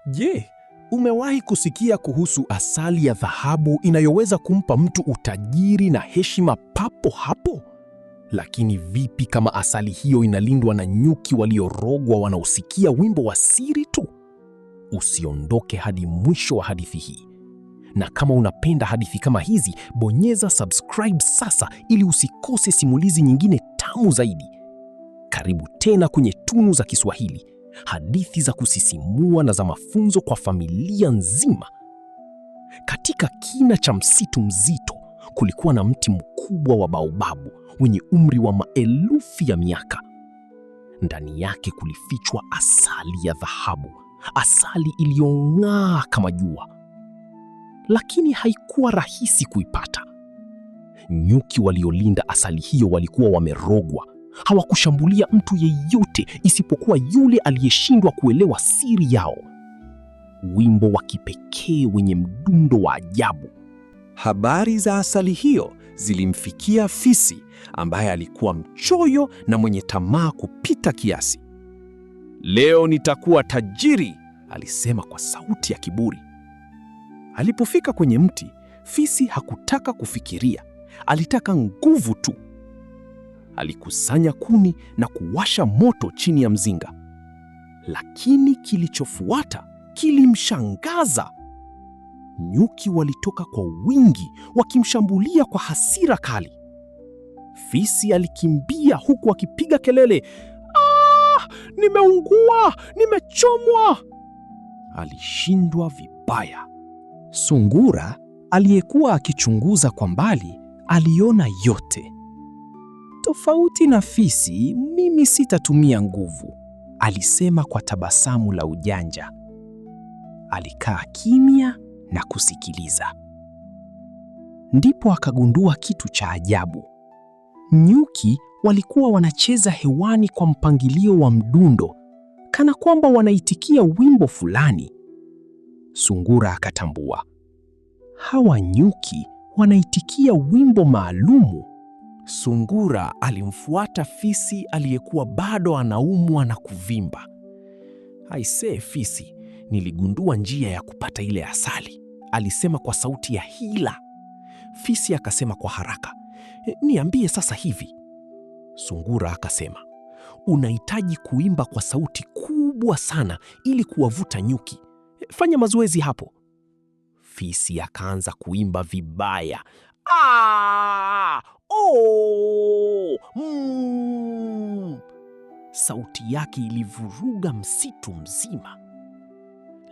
Je, umewahi kusikia kuhusu asali ya dhahabu inayoweza kumpa mtu utajiri na heshima papo hapo? Lakini vipi kama asali hiyo inalindwa na nyuki waliorogwa wanaosikia wimbo wa siri tu? Usiondoke hadi mwisho wa hadithi hii. Na kama unapenda hadithi kama hizi, bonyeza subscribe sasa ili usikose simulizi nyingine tamu zaidi. Karibu tena kwenye Tunu za Kiswahili, hadithi za kusisimua na za mafunzo kwa familia nzima. Katika kina cha msitu mzito, kulikuwa na mti mkubwa wa baobabu wenye umri wa maelfu ya miaka. Ndani yake kulifichwa asali ya dhahabu, asali iliyong'aa kama jua. Lakini haikuwa rahisi kuipata. Nyuki waliolinda asali hiyo walikuwa wamerogwa. Hawakushambulia mtu yeyote isipokuwa yule aliyeshindwa kuelewa siri yao. Wimbo wa kipekee wenye mdundo wa ajabu. Habari za asali hiyo zilimfikia fisi ambaye alikuwa mchoyo na mwenye tamaa kupita kiasi. Leo nitakuwa tajiri, alisema kwa sauti ya kiburi. Alipofika kwenye mti, fisi hakutaka kufikiria, alitaka nguvu tu. Alikusanya kuni na kuwasha moto chini ya mzinga. Lakini kilichofuata kilimshangaza. Nyuki walitoka kwa wingi wakimshambulia kwa hasira kali. Fisi alikimbia huku akipiga kelele, "Ah, nimeungua, nimechomwa!" Alishindwa vibaya. Sungura aliyekuwa akichunguza kwa mbali aliona yote. Tofauti na fisi, mimi sitatumia nguvu, alisema kwa tabasamu la ujanja. Alikaa kimya na kusikiliza. Ndipo akagundua kitu cha ajabu. Nyuki walikuwa wanacheza hewani kwa mpangilio wa mdundo, kana kwamba wanaitikia wimbo fulani. Sungura akatambua, hawa nyuki wanaitikia wimbo maalumu. Sungura alimfuata fisi aliyekuwa bado anaumwa na kuvimba. Aisee, fisi, niligundua njia ya kupata ile asali, alisema kwa sauti ya hila. Fisi akasema kwa haraka, niambie sasa hivi. Sungura akasema, unahitaji kuimba kwa sauti kubwa sana ili kuwavuta nyuki. Fanya mazoezi hapo. Fisi akaanza kuimba vibaya. Ah, oh, mm. Sauti yake ilivuruga msitu mzima.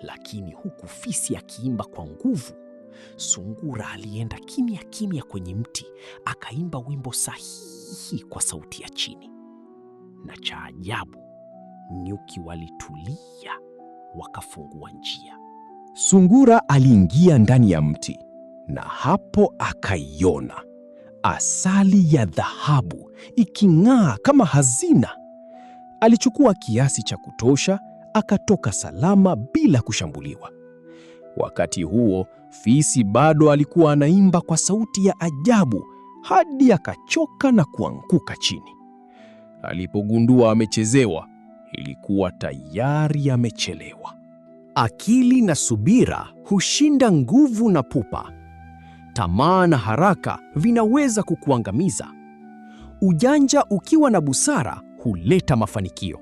Lakini huku fisi akiimba kwa nguvu, sungura alienda kimya kimya kwenye mti, akaimba wimbo sahihi kwa sauti ya chini. Na cha ajabu, nyuki walitulia, wakafungua njia. Sungura aliingia ndani ya mti na hapo akaiona asali ya dhahabu iking'aa kama hazina. Alichukua kiasi cha kutosha, akatoka salama bila kushambuliwa. Wakati huo, fisi bado alikuwa anaimba kwa sauti ya ajabu hadi akachoka na kuanguka chini. Alipogundua amechezewa, ilikuwa tayari amechelewa. Akili na subira hushinda nguvu na pupa. Tamaa na haraka vinaweza kukuangamiza. Ujanja ukiwa na busara huleta mafanikio.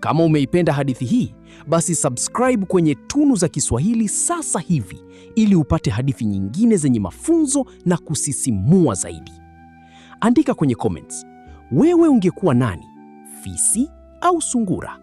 Kama umeipenda hadithi hii, basi subscribe kwenye Tunu za Kiswahili sasa hivi ili upate hadithi nyingine zenye mafunzo na kusisimua zaidi. Andika kwenye comments, wewe ungekuwa nani? Fisi au sungura?